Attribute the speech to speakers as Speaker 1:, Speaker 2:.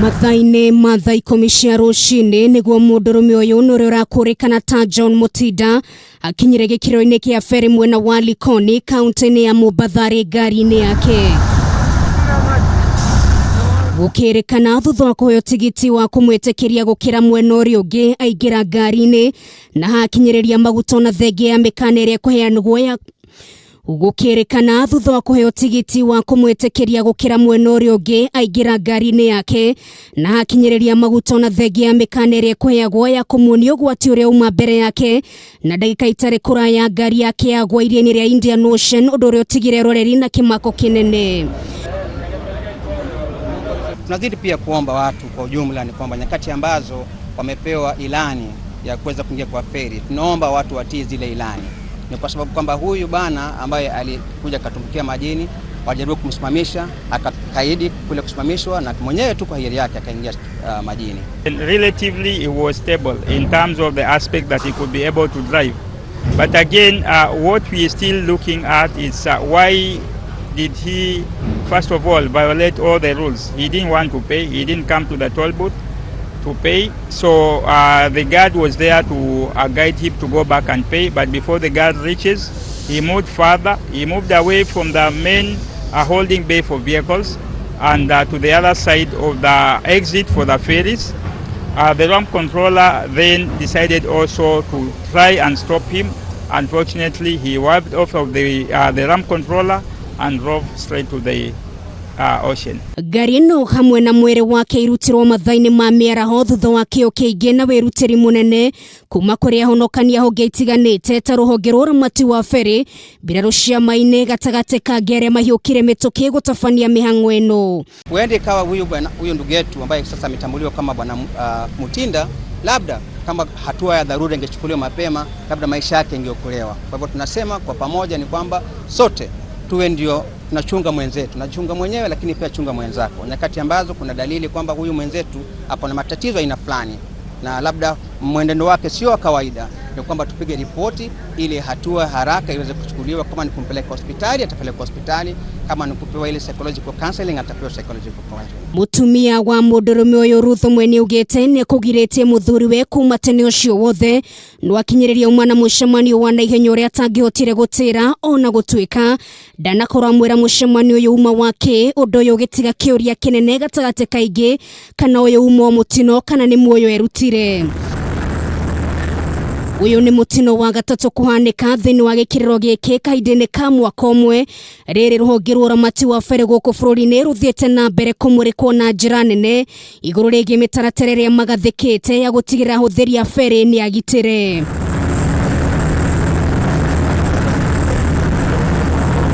Speaker 1: Mathaa-inĩ ma thaa 10 cia rũcinĩ nĩguo mũndũrũme ũyũ na ũrĩa ũrakũrĩkana ta John Mũtinda akinyire gĩkĩro-inĩ kĩa ferry mwena wa Likoni kaunti-inĩ ya Mombatha arĩ ngari-inĩ yake. Gũkĩrĩkana thutha wa kũheo tigiti wa kũmwĩtĩkĩria gũkĩra mwena ũrĩa ũngĩ aingĩra ngari-inĩ na hakinyĩrĩria maguta ona thengia ya mĩkana ĩrĩa ĩkũheanwo ya Gũkĩrĩkana thutha wa kũheo tigiti wa kũmwĩtĩkĩria gũkĩra mwena ũrĩa ũngĩ aingĩra ngari-inĩ yake na akinyĩrĩria maguta ona thengia ya mĩkana ĩrĩa ĩkũheagwo ya kũmuonia ũgwati ũrĩa uma mbere yake na ndagĩka itarĩ kũraya ngari yake yagwa iria-inĩ rĩa Indian Ocean, ũndũ ũrĩa ũtigire eroreri na kĩmako kĩnene.
Speaker 2: Tunazidi pia kuomba watu kwa ujumla ni kwamba nyakati ambazo wamepewa ilani ya kuweza kuingia kwa feri, tunaomba watu watii zile ilani. Ni kwa sababu kwamba huyu bana ambaye alikuja akatumbukia majini, wajaribu kumsimamisha akakaidi kule kusimamishwa, na mwenyewe tu kwa hiari yake akaingia majini.
Speaker 3: Relatively it was stable in terms of the aspect that he could be able to drive. But again, what we are still looking at is why did he, first of all, violate all the rules? He didn't want to pay. He didn't come to the toll booth to pay. So the guard was there to guide him to go back and pay. But before the guard reaches, he moved further. He moved away from the main holding bay for vehicles and to the other side of the exit for the ferries. The ramp controller then decided also to try and stop him. Unfortunately, he wiped off of the ramp controller and drove straight to the ocean.
Speaker 1: Ngari ĩno hamwe na mwĩrĩ wake irutirwo mathaa-inĩ ma mĩaraho thutha wa kĩo kĩingĩ na wĩrutĩri mũnene kuma kũrĩ ahonokania honge itiganĩte ta rũhonge rwa ũramati wa ferry, mbirarũ cia maĩ-inĩ gatagatĩ ka angĩ arĩa mahiũkire mĩtũkĩ gũtabania mĩhang'o ĩno.
Speaker 2: Huenda ikawa huyu bwana, huyu ndugu yetu ambaye sasa ametambuliwa kama bwana Mutinda, labda kama hatua ya dharura ingechukuliwa mapema, labda maisha yake ingeokolewa. Kwa hivyo tunasema kwa pamoja ni kwamba sote tuwe ndio tunachunga mwenzetu, tunachunga mwenyewe, lakini pia chunga mwenzako. Nyakati ambazo kuna dalili kwamba huyu mwenzetu hapo na matatizo aina fulani na labda mwenendo wake sio wa kawaida, ni kwamba tupige ripoti ili hatua haraka iweze kuchukuliwa. Kama ni kumpeleka hospitali, atapelekwa hospitali. Kama ni kupewa ile psychological counseling, atapewa psychological counseling.
Speaker 1: Mutumia wa mũndũrũme ũyũ Ruth Mweni augĩte nĩ akũgirĩtie mũthuriwe kuma tene ũcio wothe no akinyĩrĩria uma na mũcemanio wa naihenya ũrĩa atangĩhotire gũtĩra ona gũtuĩka ndanakorwo amwĩra mũcemanio ũyũ uma wake. Ũndũ ũyũ ũgĩtiga kĩũria kĩnene gatagatĩ kaingĩ kana ũyũ uma wa mũtino kana nĩ muoyo erutire. Ũyũ nĩ mũtino wa gatatũ kũhanĩka thĩinĩ wa gĩkĩrĩro gĩkĩ kahinda-inĩ ka mwaka ũmwe. Rĩrĩ rũhonge rwa ũramati wa ferry gũkũ bũrũri-inĩ rũthiĩte na mbere kũmũrĩkwo na njĩra nene igũrũ rĩgiĩ mĩtaratara ĩrĩa magathĩkĩte ya gũtigĩrĩra ahũthĩri a ferry nĩ agitĩre.